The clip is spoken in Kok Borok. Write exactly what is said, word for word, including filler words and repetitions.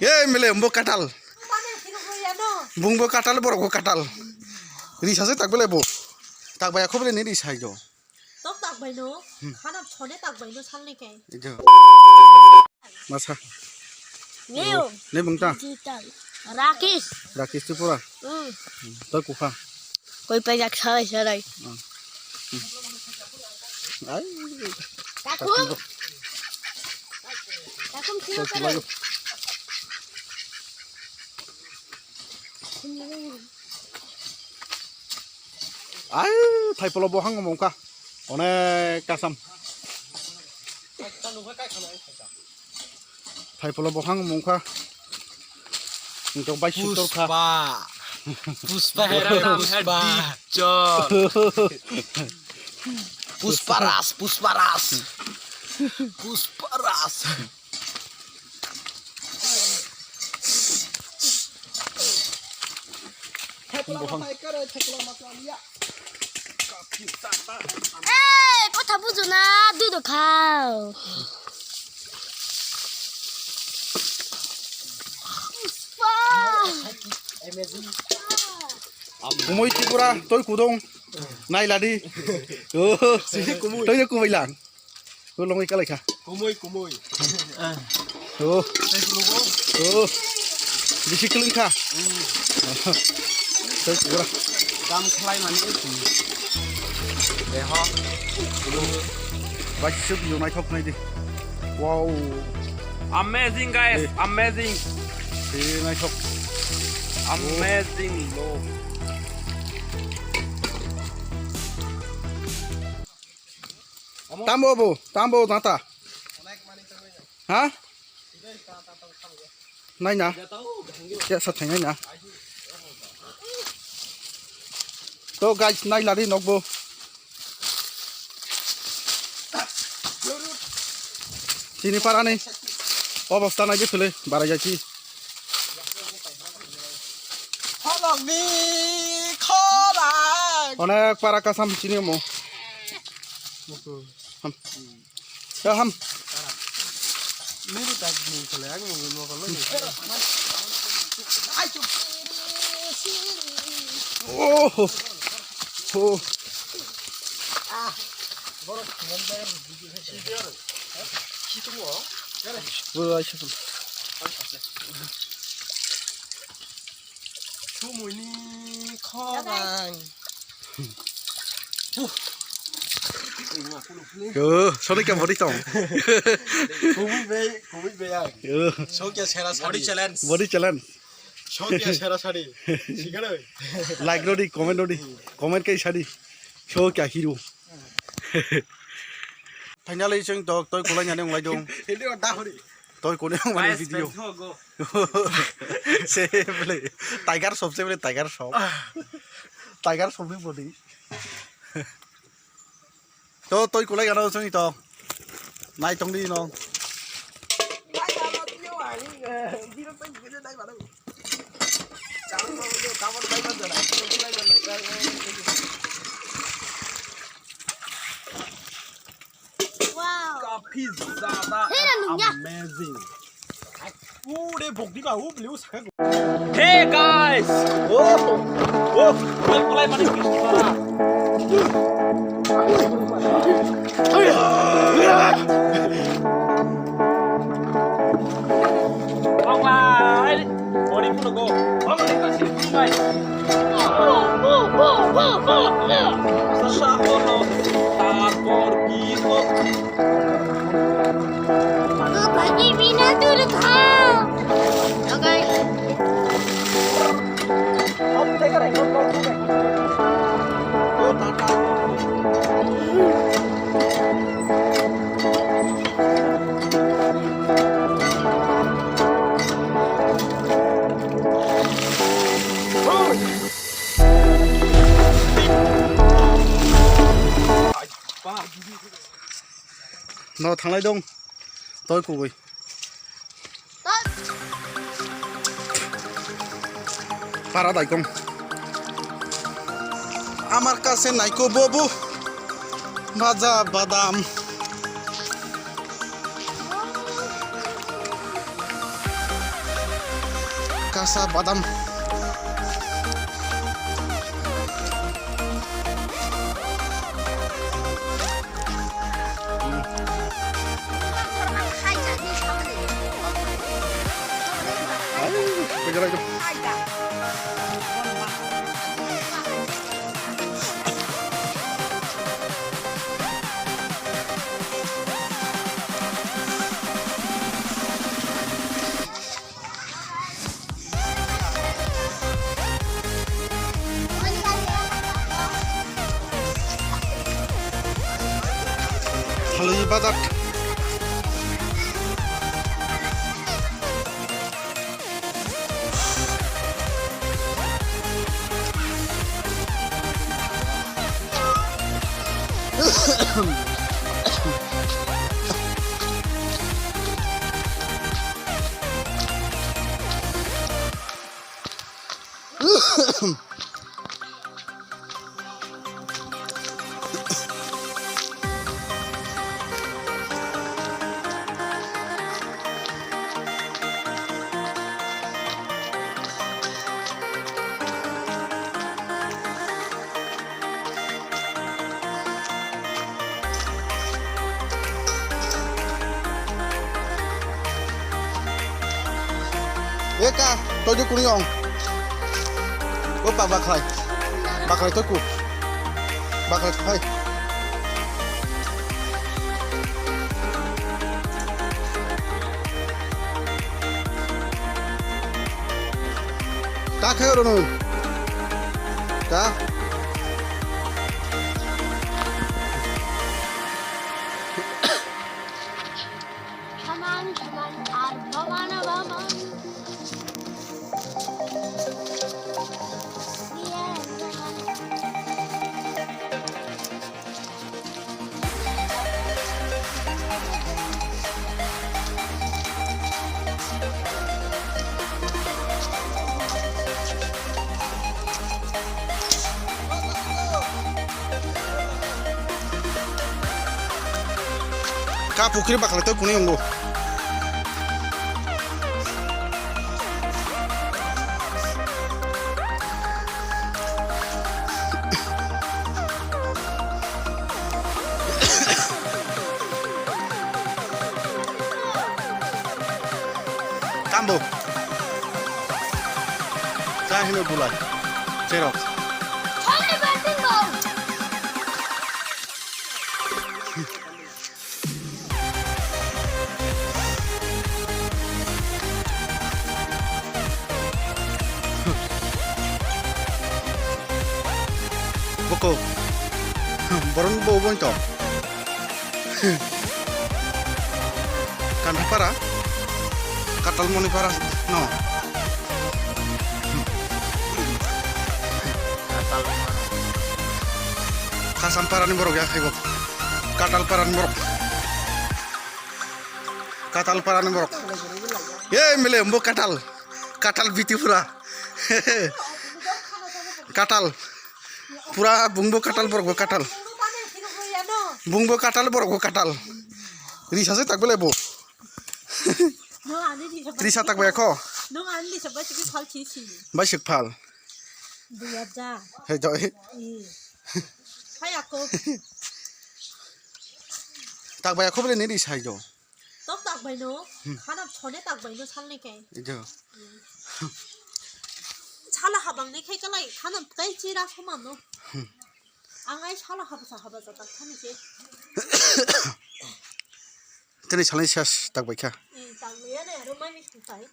Ei mele, bo katal. Bungbo katal, borok bo katal. Risa se tak bele bo. Tak bai khobole ni risa jo. Tok tak bai no. Khana chone tak bai no salni kai. Ijo. Masa. Neo. Ne bungta. Digital. Rakesh. Rakesh Tripura. Hmm. Toi kuha. Koi pajak sarai sarai. Hmm. Ai. Takum. Takum sino kare. Ai, thaipolo bo hang mongkha. Onek kasam. Thaipolo bo hang mongkha. Jok bai sutor kha. Pushpa. Pushpa hera naam hai Pushpa. Dijjor. Pushpa Raj, Pushpa Raj. Pushpa Raj. Hey, kotha bujo na, dui do khao. Kumui Tripura, toi kudong, nai ladi. Oh, toi kumui lang. Ko longwi kalai kha. Kumui, kumui. Oh. Tei kulugo. Oh. Bisi kwlwng kha. Tei kubura. Dam khlai mani. Deho. Bai suk yo naithok nai di. Wow. Amazing, guys. Eh. Amazing. Eh, naithok. Amazing, lo. Tambo bo, tambo nata. Ha? Nai na. Ya sa thang nai na. To guys, nai lari nokbo. Chini parani obostha nai je phele barai jai chi. Halokni khorang. Onek para kasam chini omo. Ham. Ya ham. Oh. Oh. Bo ai sa. Sumuini khorang. Yo, soni kam body tong. Kumui bai, kumui bai ang. Yo. Sokya sera sari. Body challenge. Body challenge. Sokya sera sari. Sigaroi. Like rodi, comment rodi. Comment kai sari. Sokya hero. Finally, chwng tok toi kulai nani wnglai dong. Hindi o dahori. Toi kone wnglai video. Se bole Tiger Shroff, se bole Tiger Shroff. Tiger Shroff ni body. To toi kulai gana chwng to. Nai tong di no. Wow. काफी ज्यादा Hey, Nanya. Amazing. Pure bokdi ba, hu, blue sa. Hey guys! Oh! Oh! Kulai, kulai, mani kisti para. Kulai! Body puno go. Body kasi kulai. Sa, sa, oh, no. Tarpor ki ko. Bhai, bina dur tha. Okay. No thanglai dong. Toi kubui. Para daikong. Amar kase naiko bobo. Baja badam. Kasa badam. Halui bazar. Eka, toju kuni ong. O pa bakhlai. Bakhlai toku. Bakhlai khai. Ta khai oro nung. Ta. Saman, saman, ar baman, baman. Ka pukri bakhlai toi kuni wngo. Tambo. Cha hino bulai. Cherok. Boko. Boron bo bon to. Kanthapara. Katalmoni para no. Kasampara ni borok ya khaibo. Katalpara ni borok. Katalpara ni borok. Ye mile mbo katal. Katal biti pura. Katal. Pura bungbo katal borokbo katal. Bungbo katal borokbo katal. Risa se tak bele bo. Risa tak bai kho. Bai sik phal. Hei doi. Tak bai kho bele ni risa jo. Tok tak bai no, khana chone tak bai no salni kai. Ijo. Sala habang ni kai kalai, khana kai chira soman no. Ang ai sala habsa habsa tak khani se. Tini salni ses tak bai kha. I tak bai ya ne aro mai mi sung tai.